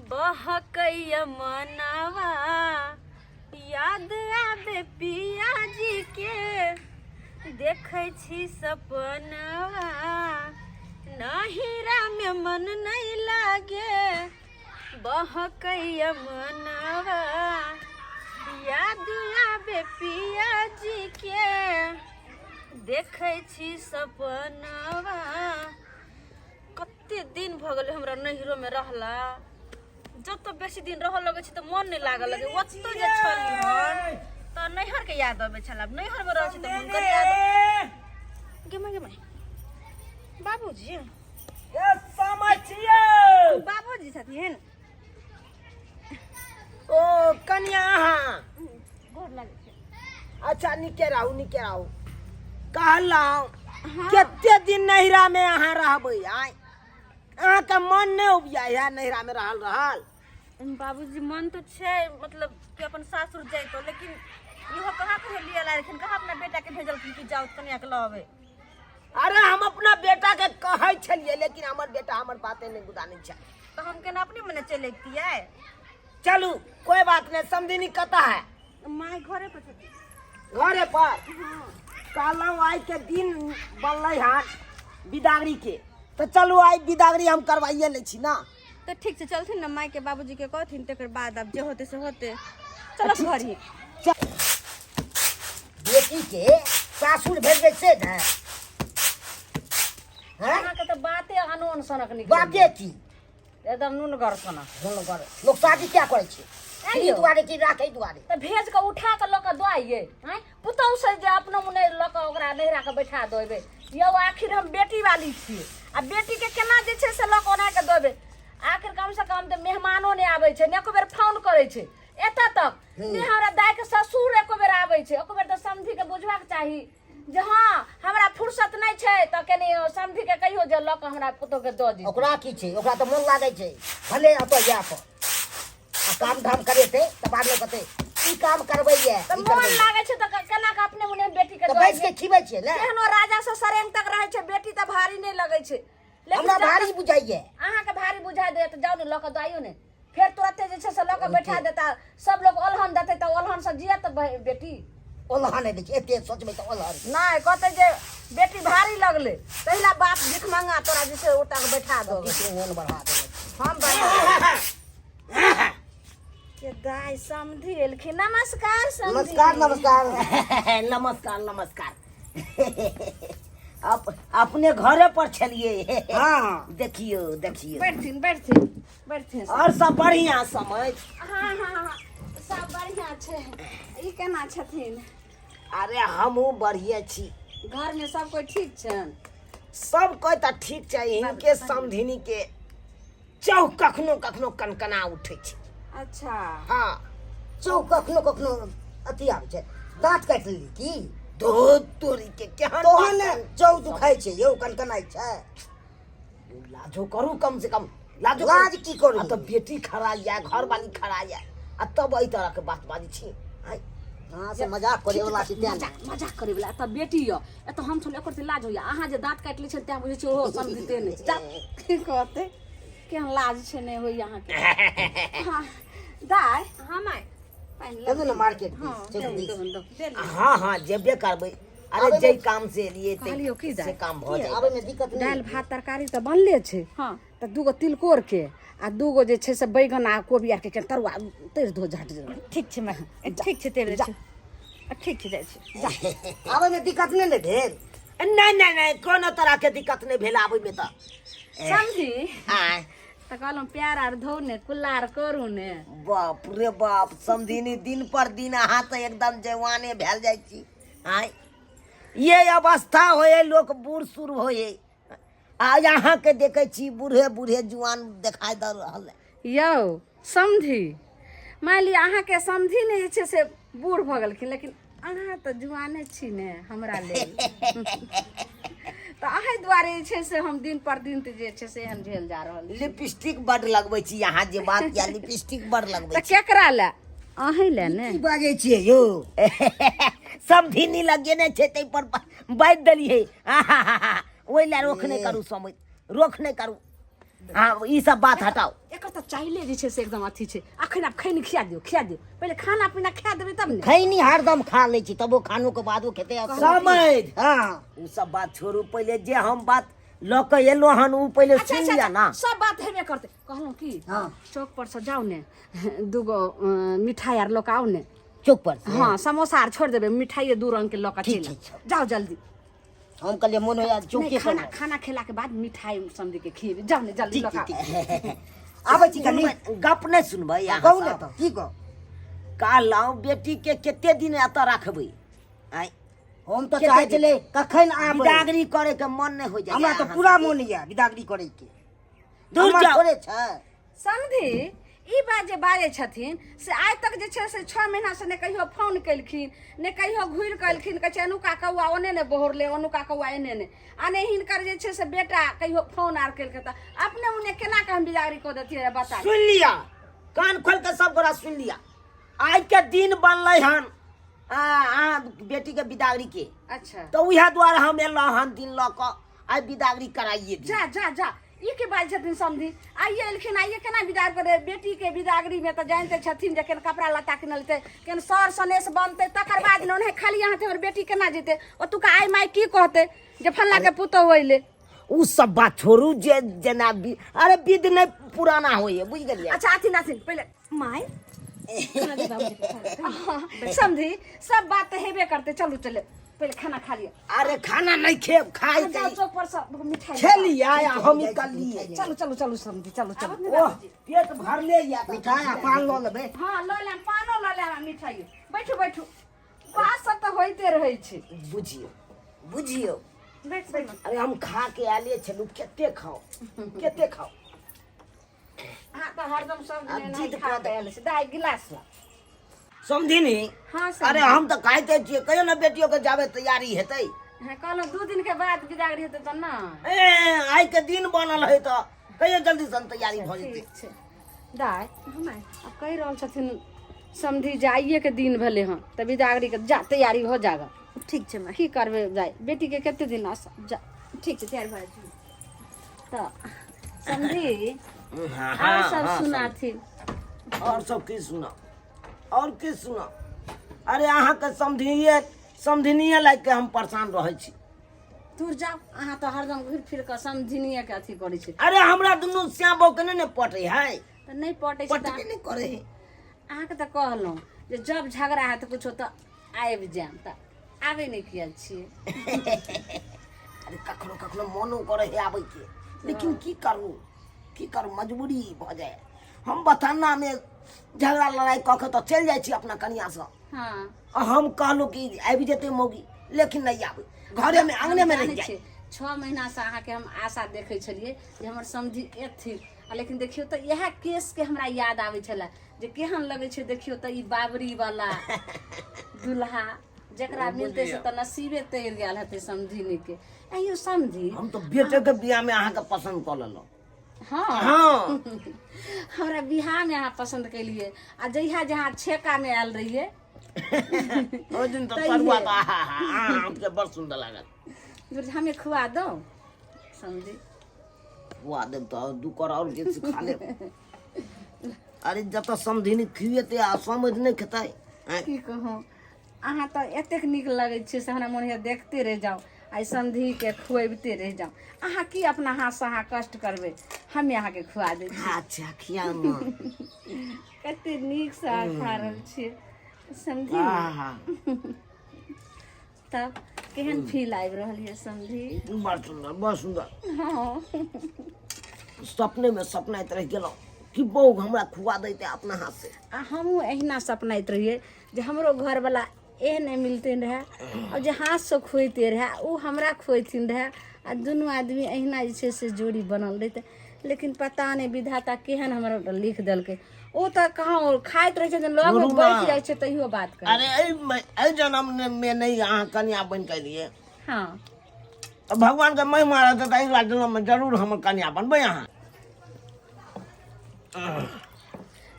बहकैया मनवा, याद आबे पिया जी के, देखै छी सपनवा। नहिरा में मन नहीं लागे, बहकैया मनवा, याद आबे पिया जी के, देखै छी सपनवा। कते दिन भऽ गेलै हमरा नैहरोमे रहला। जब तक बेसी दिन रहऽ लगै छै तऽ मन नहि लागऽ लगै। ओतऽ जे छली हन तऽ नैहरके याद अबै छल, आब नैहरमे रहै छी तऽ हुनकर याद। गे माय, गे माय, बाबूजी! ए समझियो। बाबूजी छथिन? ओ कनिया, अहाँ गोर लागै छै। अच्छा, नीके रहू, नीके रहू। कहलहुँ, कते दिन नैहरा में अहाँ रहबै? आय, अहाँके मन नहि उपजा है नैहरा में रहल रहल? बाबूजी, मन तऽ छै, मतलब कि अपन सासुर जैतो, लेकिन इहो कहाँ कहियो लिए लायलखिन, कहाँ अपना बेटा के भेजलखिन कि जाउ कनिया के लऽ अबै। अरे, हम अपना बेटा के कहै छलियै, लेकिन हमर बेटा हमर बाते नहि गुदानै छै। तऽ हम केना अपने मने चलि अबितियै? चलू, कोई बात नहीं। समधिनी कतऽ है? माय घरे पर छथिन। घरे पर। कहलहुँ, आइ के दिन बनलै हन बिदागरी के, तऽ चलू, आइ बिदागरी हम करवाइए लै छी ना। तऽ ठीक छै, चलथिन ने, मायके बाबूजी के कहथिन, तकर बाद आब जे होतै से होतै। चलो घर ही। बेटी के सासुर भेजबै से ने, हैं? अहाँके तऽ बाते अनोन सनक निकलै। बाते की? एकदम नुनगर सनक। हुनकर लोक शादी क्या करै छै? आँय यौ। दुआरे की राखै दुआरे? तऽ भेज कऽ उठा कऽ लऽ कऽ दऽ आइए। आँय, पुतहु से जे अपना मुने लऽ कऽ ओकरा नैहरा कऽ बैठा देबै यौ? आखिर हम बेटी वाली छियै आ बेटीके केना जे छै से लऽ कऽ ओना कऽ देबै? आखिर कमसँ कम तऽ मेहमानो नहि आबै छै, ने एको बेर फोन करै छै एतऽ तक, ने हमरा दाइके ससुर एको बेर आबै छै एको बेर। तऽ समधिके बुझबाक चाही जे हँ, हमरा फुर्सत नहि छै, तऽ कनि समधिके कहियो जे लऽ कऽ हमरा पुतोहके दऽ दियौ। ओकरा की छै? ओकरा तऽ मोन लागै छै, भले ओतऽ जाय पर आ काम धाम करेतै तऽ बादमे कहतै ई काम करबैये। तऽ ई मोन करबैये। लागै छै तऽ केना कऽ अपने मुने बेटीके तऽ दऽ बैस के दियै? खिबै छियै ने। केहनो राजा से सरेंग तक रहै छै, बेटी तऽ भारी नहि लगै छै, लेकिन हमरा जब भारी बुझाइये। अहाँके भारी बुझा देत, जाउ ने, लऽ कऽ दऽ आइयौ ने। फेर तुरते जे छै से लऽ कऽ बैठा देता, सब लोग ओलहन देतै, तऽ ओलहन से जियत बेटी? ओलहन नहि दै छै, एते सोचबै तऽ ओलहन नहि कहतै जे बेटी भारी लगलै, तहिला बाप भिखमंगा तोरा जे छै ओतऽ के बैठा दो। किछु मोन बढ़ा देने। हम बढ़ा के दाइ समधि एलखिन। नमस्कार समधि। नमस्कार, नमस्कार, नमस्कार, नमस्कार। अपने घरे पर छलिए? हाँ। देखियो, देखियो। बैठथिन, बैठथिन, बैठथिन। और सब बढ़िया समझ? हाँ हाँ हाँ, सब बढ़िया छै। ई केना छथिन? अरे, हमहूँ बढ़िया छी। घरमे सब कोइ ठीक छनि? सब कोइ तऽ ठीक छै, हिनके समधिनी के चौक कखनो कखनो कनकना उठै छै। अच्छा। हाँ। चौक कखनो कखनो अथी आबै छै। दाँत काटि लेली की? धो तोरी के, केहन तोहन बात। चौक दुखाइ छै यौ, कनकनाइ छै। लाजो करू, कम से कम लाजो। लाज की करू? आ तऽ बेटी खड़ा या घर वाली खड़ा या आ तब एहि तरह के बात बाजै छी, आँय? अहाँ से मजाक करे वाला छी तें ने। मजाक मजाक करे वाला एतऽ बेटी यऽ, एतऽ हम छल एकर लाज होइया। अहाँ जे दाँत काटि लै छियै तें बुझै छियै ओहो समझिते नहि छै। जा, की कहतै, केहन लाज छै, नहि होइया अहाँके। हाँ दाइ। हाँ माय। पानि चलू ने मार्केट हाँ, दिस, चौक दिस। देलियै। हाँ हाँ, जेबे करबै। अरे, आबै जे काम से एलियै कहलियौ की से दाइ? काम भऽ जाए। आबै में दिक्कत नहि। दालि भात तरकारी तऽ बनले छै। हाँ। तऽ दूगो तिलकोर के आ दूगो जे छै से बैगन आ कोबी आरके के तरुआ तरि दो झट जल्दी। ठीक छै माय, ठीक छै, तेर दै छी। ठीक छै, जाइ छी। आबै में दिक्कत नहि ने भेल? नहि नहि नहि, कोनो तरह के दिक्कत नहि भेल आबै में तऽ। समझी। आँय। तऽ कहलहुँ, प्यार आर धो ने, कुल्ला आर करू ने। बाप रे बाप, समधिनी, दिन पर दिन अहाँ तऽ एकदम जवाने भेल जाइ छी। आँय, ये अवस्था होए लोक बूढ़ सूढ़ होए, आ अहाँके देखै छी बूढ़े बूढ़े जुआन देखाइ दऽ रहल है। यौ समधी, मानि लिअ अहाँके समधी नहि जे छै से बूढ़ भऽ गेलखिन, लेकिन अहाँ तऽ जुआने छी ने हमरा लेल। तऽ अहीं दुआरे जे छै से हम दिन पर दिन तऽ जे छै से एहन भेल जा रहल छी। लिपस्टिक बड लगबै छी अहाँ, जे बात या लिपस्टिक बड लगबै तऽ छी। केकरा लए? अहीं लए ने। की बाजै छियै यौ? समधिनी लगेने छै ताहि पर बाजि देलियै। आहाहाहा, ओहि लए रोख नहि करू, समझ, रोख नहि करू। हाँ ई सब बात हटाओ। एकर तऽ चाहिले जे छै से एकदम अथी छै। अखन आब खैनी खिया दियौ, खिया दियौ पहिले, खाना पीना खा देबै तब ने। खैनी हरदम खा लै छी, तबो खानो के बादो खेतै। समझ हाँ ओ सब बात छोड़ू, पहिले जे हम बात लऽ के एलहुँ हन ओ पहिले अच्छा सुनि अच्छा लिअ ना। सब बात हेबे करतै। कहलहुँ की, हाँ। चौक पर से जाउ ने, दूगो मिठाई आर लऽ कऽ आउ ने। चौक पर से? हाँ, समोसा आर छोड़ि देबै, मिठाई दू रंग के लऽ कऽ ठीक चलि छै, आउ। जाउ जल्दी। हम कहलियै मोन होइया नहि, चौके पर। खाना खाना खेला के बाद मिठाई समझ के खिएबै। जाउ ने जल्दी ठीक लऽ छै, कऽ ठीक छै। आबै छी कनी। गप नहि सुनबै अहाँ कहू ने सब? तऽ की कहू? कहलहुँ बेटी के कते दिन एतऽ राखबै आँय? हम तऽ कते चाहै दिन? छलै कखन आबै। बिदागरी करे के मन नहि होइ जाइ। हमरा तऽ पूरा मोन यऽ बिदागरी करैके। दूर हमर जाउ। थोड़े छै। समधी ई बात जे बाजै छथिन से आइ तक जे छै से 6 महीनासँ ने कहियो फोन केलखिन, ने कहियो घुरि कऽ एलखिन। कहै छै अनुका कौआ ओने ने बोहरले, अनुका कौआ एने ने, आ ने हिनकर जे छै से बेटा कहियो फोन आर केलकै, तऽ अपने उने केना कऽ हम बिदागरी कऽ देतियै रे, बता। सुनि लिअ, कान खोल के सब गोरा सुनि लिअ, आइ के दिन बनलै हन आ अहाँ बेटी के बिदागरी के। अच्छा। तऽ उएह दुआरे हम एलहुँ हन दिन लऽ कऽ, आइ बिदागरी कराइए दी। जा जा जा, ई के बाज छथिन समधी? आइए एलखिन, आइए केना बिदाग करे बेटी के? बिदागरी में तऽ जानते छथिन जे केन कपड़ा लत्ता किनलतै, केन सर सनेस बनतै, तकर बाद ने। ओनाहि खाली अहाँ हमर बेटी केना जेतै? ओतुका आइ माइ की कहतै जे फल्ला के पुतोहु अयलै? उ सब बात छोड़ू, जे जेना अरे विध नहि पुराना होइए, बुझि गेलियै? अच्छा, आथिन आथिन, पहिले माय समधी सब बात तऽ हेबे करतै। चलू चलू, पहिले खाना खा लिअ। अरे खाना नहीं खेब, खाइ जाओ चौक पर सब मिठाई खेलियै आ हम निकललियै। चलू चलू चलू समधी, चलू चलू। ओह, पेट भरले या। मिठाई आ पान लऽ लेबै। हाँ, लऽ लेब, पानो लऽ लेब आ मिठाइयो। बैठू बैठू, बात सब तऽ होइते रहै छै। बुझियौ बुझियौ। बैठ बैठ। अरे हम खा के आयले छलहुँ, कते खाओ कते खाओ। अहाँ तऽ हरदम सब आब दिन जिद एनाही खा कऽ कऽ आयल छी। दाइ गिलास ला। समधिनी। हाँ। अरे हम तऽ खाइते छियै, कहियो ने बेटियो के जाबे तैयारी हेतै। हाँ, कहलहुँ 2 दिन के बाद बिदागरी हेतै तऽ ना। ए, आइ के दिन बनल है तऽ कहियो जल्दी सन तैयारी भऽ जेतै। ठीक छै दाइ। आब कहि रहल छथिन समधी जे आइए के दिन भेलै हँ, तऽ बिदागरी के जा तैयारी हो जागा। ठीक छै माय। की करबै दाइ, बेटीके कते दिन आशा जा। ठीक छै, तैयार भऽ जाउ। तऽ समधी, हाँ, आओर सब हाँ, सुनाथिन। और सब की सुना, और की सुना? अरे अहाँके समधिनिये समधिनिये लागि के हम परेशान रहै छी। दूर जाउ, अहाँ तऽ हरदम घुरि फिर कऽ समधिनिये के अथी करै छी। अरे हमरा दुनू श्याम बहू के नहि ने पटै है। तऽ नहि पटै छै। पटबे तऽ नहि करै है। अहाँके तऽ कहलहुँ जे जब झगड़ा हैत कुछो तऽ आबि जायब, तऽ आबै नहि किया छियै? अरे कखनो कखनो मोनो करे है आबै के, लेकिन की करू की करू, मजबूरी भऽ जाय। हम बथाना में झगड़ा लड़ाई कऽ के तऽ चलि जाइ छी अपना कनियासँ। हाँ। आ हम कहलहुँ कि आबि जेतै मौगी, लेकिन नहि आबै, घरेमे आंगनेमे रहि जानै जाइ। छियै, 6 महीनासँ अहाँके हम आशा देखै छलियै जे हमर समधी एथिन, आ लेकिन देखियौ तऽ इएह केसके हमरा याद आबै छलै जे केहन लगै छै, देखियौ तऽ ई बाबरी वाला दुल्हा जकरा मिलतै से तऽ नसीबे तैर गेल हेतै समधिनीके। आइयो समधी। हम तऽ बेटेके बियाहमे अहाँके पसन्द कऽ लेलहुँ। हाँ। हाँ। हमरा बियाहमे अहाँ पसन्द केलियै, आ जहिया जहाँ छेकामे आयल रहियै ओहि दिन तऽ तहिये। तरुआ तऽ आहा हा, अहाँके बड़ सुन्दर लागल। दूर हमे खुआ दो समझी। खुआ देब तऽ दू कर आओर बेसी खा लेब। अरे जतऽ समधिनी खुएतै आ समधि नहि खेतै आँय? की कहूँ, अहाँ तऽ एतेक नीक लगै छै से हमरा मोन होइए देखते रहि जाउ, आ समधीके खुअबिते रहि जाउ। अहाँ की अपना हाथसँ अहाँ कष्ट करबै, हमे अहाँके खुआ दै छी। अच्छा, खियाउ ने। कते नीकसँ अहाँ खा रहल छियै समधी। आहा। तब केहन फील आबि रहल यऽ समधी? बड़ सुन्दर, बड़ सुन्दर। हाँ। सपने में सपनाइत रहि गेलहुँ कि बहू हमरा खुआ दैते अपना हाथ से। आ हमहूँ अहिना सपनाइत रहियै जे हमरो घरवला एहने मिलतनि रहए आओर जे हाथसँ खुएते रहए, ओ हमरा खुएथिन रहए, आ दुनू आदमी अहिना जे छै से जोड़ी बनल रहितै। लेकिन पता नहि विधाता केहन हमरा लिख देलकै। ओ तऽ कहाँ खाइत रहै छै, लगमे छोड़ू ना। बैठ जाइ छै तैयो बात करै। अरे एहि जन्म में नहि अहाँ कनिया बनि के एलियै, हाँ, तऽ भगवान के महिमा रहतै तऽ अगिला जन्म में जरूर हमर कनिया बनबै अहाँ।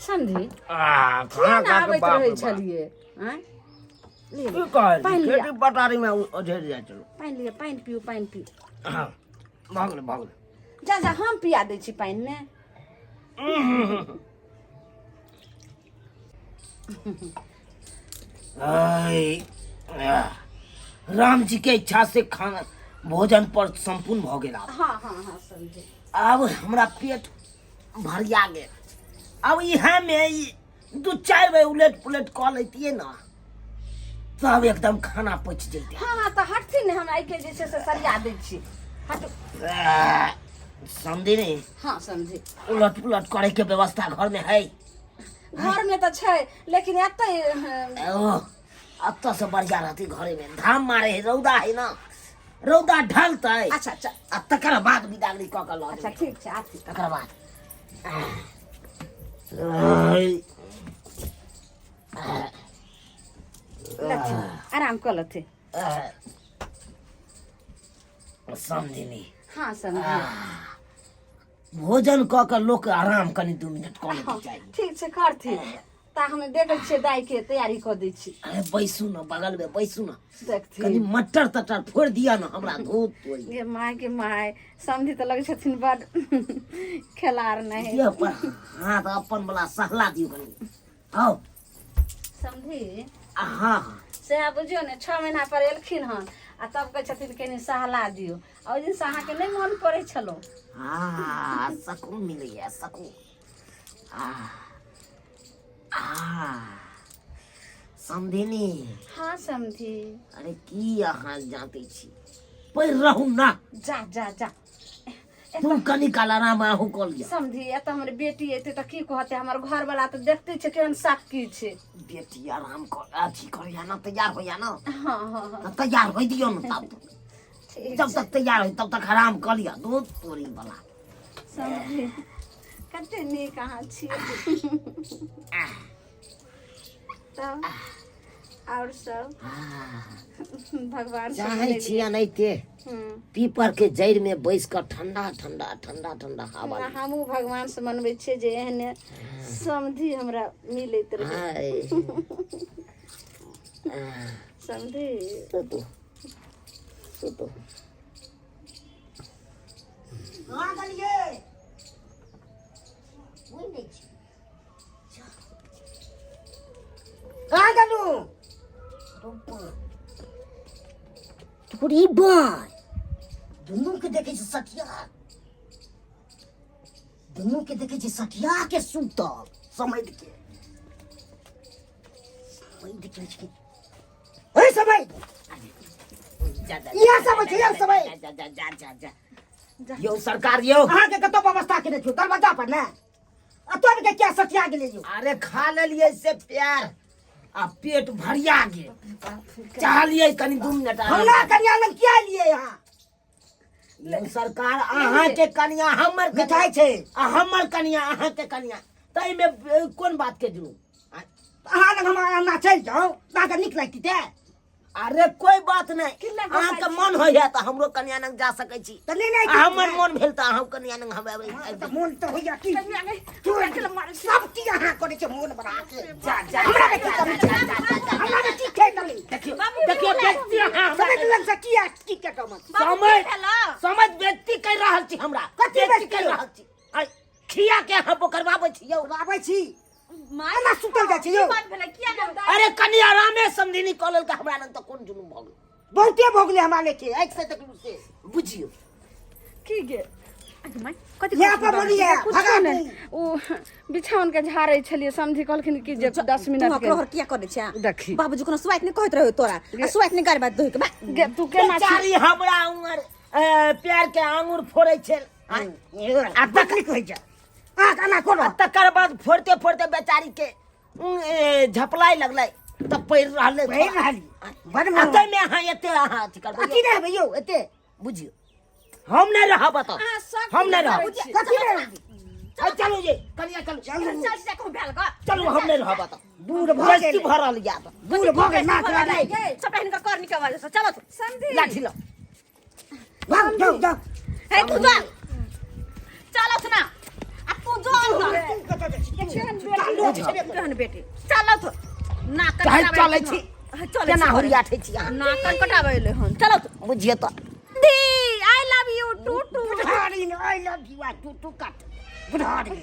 समझी। आ किया खाना ने खा के आबैत बाप रहै रे बाप। छलियै आँय? लिअ, की कहै छी, पानि लिअ। खेती पटारी में ओझरि जाइ छलहुँ। पानि लिअ, पानि पिउ, पानि पिउ। हाँ, भऽ गेलै भऽ गेलै। जा जा, हम पिया दै छी पानि ने। आय, आह, राम जी के इच्छा से खाना भोजन पर संपूर्ण भऽ गेल आब। हाँ हाँ हाँ, समझे। आब हमरा पेट भरिया गेल। आब इएह में ई दू चारि बेर उलट पुलट कऽ लैतियै ने तब एकदम खाना पचि जैते। हाँ हाँ, तऽ हटथिन ने, हम आइके जे छै से सरिया दै छी, हटू। आह, समझी ने? हाँ, समझी। उलट पुलट करे के व्यवस्था घर में है? घर में तऽ छै, लेकिन एतै ओह, एतऽ से बढ़िया रहती घरे में। धाम मारे है, रौदा है ना, रौदा ढलतै। अच्छा अच्छा। आ तकर बाद बिदागरी कऽ के लऽ अच्छा जेबै। ठीक छै, आथी। तकर बाद आय, लथिन, आराम कऽ लथिन। आह, समझिनी? हाँ, समझी। भोजन कऽ के लोक आराम कनि 2 मिनट कऽ लेके चाही। ठीक छै, करथिन ता हम देखै छियै, दाइके तैयारी कऽ दै छी। अरे बैसू ने, बगल में बैसू ने। कनि देखथिन। मटर तटर फोड़ि दिअ ने हमरा, धूप तोड़ि। गे माय, गे माय, समधी तऽ लगै छथिन बड खेलार नहि। देह पर हाथ अपन वाला सहला दियौ कनि। आउ। समधी। आ हाँ हाँ। सएह बुझियौ ने, 6 महीना पर एलखिन हन आ तब कहै छथिन कनि सहला दियौ। आ ओहि दिनसँ अहाँके नहि मोन पड़ै छलौ। हाँ, सकून मिलैया, सकून। आ आ समधिनी। हाँ समधी। अरे की अहाँ जाते छी, पढ़ि रहू ना। जा जा जा। तू कनि काल आराम आहू कऽ लिअ। समधी, एतऽ हमर बेटी एतै तऽ की कहतै? हमर घरवाला तऽ देखते छै केहन साकी छै। बेटी आराम कर, अथी करैया ना, तैयार होइया ना। हाँ हाँ हाँ। तऽ तैयार होइ दियौ ने तब। ठीक। जब तक तैयार होइ तब तक आराम कऽ लिअ, दूध तोरी वाला। समधी, कते नीक अहाँ छियै। तब आओर सब भगवान सब चाहै मिलेलियै। छी एनाहिते पीपर के जड़ि में बैस कऽ ठंडा ठंडा ठंडा ठंडा हवा ली। हमहूँ भगवान से मनबै छियै जे एहने समधि हमरा मिलैत रहै। हाय। समधि। सुतू सुतू। कहाँ गेलियै? बुझि नहि छी। कहाँ गेलू? तोरी बाय, दुनू के देखै छी सठिया, दुनू के देखै छी सठिया के सुतल। समझ के, समझ के छै। ओए समय। जा जा। इएह सब होइ छै, इएह सब होइ। जा जा जा जा जा, यौ सरकार यौ। अहाँके कतौ व्यवस्था केने छियौ दरवाजा पर ने, आ तोड़ के क्या सठिया गेलै यौ? अरे खा लेलियै से प्यार आ पेट भरिया गेल, चाहलियै कनि 2 मिनट आराम। हमरा कनिया लग किया एलियै अहाँ? यौ सरकार, अहाँके कनिया हमर कनिया- मिठाइ छै। आ हमर कनिया अहाँके कनिया, ताहिमे कोन बात के जुनून? अहाँ लग हम अंगना चलि जाउ, अहाँके नीक लगतै? अरे कोई बात नहीं। किला अहाँके मन होइया तऽ हमरो कनिया लग जा सकै छी। तऽ नहि नहि। आ हमर मन भेल तऽ अहूँ कनिया लग हम अबै। तऽ मोन तऽ होइया की कनिया नहि, हमरा केला मारै छै। सब चीज अहाँ करै छै मोन बना के। जा जा। हमरा के की कमी छै? हमरा के की छै कमी? देखियौ। बाबू, देखियौ व्यक्ति अहाँ हमरा समझ लग से की की के कमत। समझ भेला? समझ व्यक्ति कहि रहल छी हमरा। कथी व्यक्ति व्यक्ति? कहि रहल छी? आइ खिया के अहाँ बोकरबाबै छी यौ। आबै छी। माय। एना सुतल जाइ छै यौ? की बात भेलै? किया नहि? अरे कनि आरामे समधिनी कऽ लेलकै हमरा लग तऽ कोन जुलुम भऽ गेल? बहुते भऽ गेलै हमरा लेके, आँखि से देखलू से। बुझियौ। की गे? अरे माय, कथी यहाँ कहै पर छी? बोलिए, कुछो भगा नहि, ओ बिछाउन के झाड़ै छलियै, समधी कहलखिन कि जे 10 मिनट तू के अकरोहर किया करै छै? देखी। बाबूजी कोनो सुआइत नहि कहैत रहो तोरा आ सुआइत नहि गारि बात दोहि के बा। गे, तू केना छी? बेचारी हमरा उमर पैर के आंगुर फोड़ै छल आ तकलीफ होइ छै अहाँके एना कोनो। आ तकर बाद फोड़ते फोड़ते बेचारी के झपलाइ लगलै तऽ पड़ि रहलै। पढ़ि रहली बड़ आ मोन। ताहिमे अहाँ एते अहाँ अथी करबै? अथी नहि हेबै यौ एते। बुझियौ, हम नहि रहब एतऽ। अहाँ सब हम नहि रहब। करै छी। कथी नहि रहबै? आ, चलू जे कनिया, चलू। चलू। चल चल, कहूँ भेल ग। चलू, हम नहि रहब एतऽ। बूढ़ भऽ बेइज्जती गेलै। भऽ रहल यऽ। बूढ़ भऽ गेल, नाक रहलै। सबटा हिनकर कर निकल वजह से, चलो। समधी। लाठी लऽ। भाग जाउ जाउ। हे, तू जा, चलो ना, आ तू जो अंदर। तू कतऽ जाइ छी? केहन चालू बेटी? छेबे। केहन बेटी, चलो तो नाक चाहे कटाबै चलै एलखिन छी। हन। चलै केना छी। होरियाठै छी अहाँ? नाक कटाबै एलै हन, चलो तो। बुझियौ तऽ। दी, I love you to to. बुढ़ारी I love you आ तू तू काट बुढ़ारी।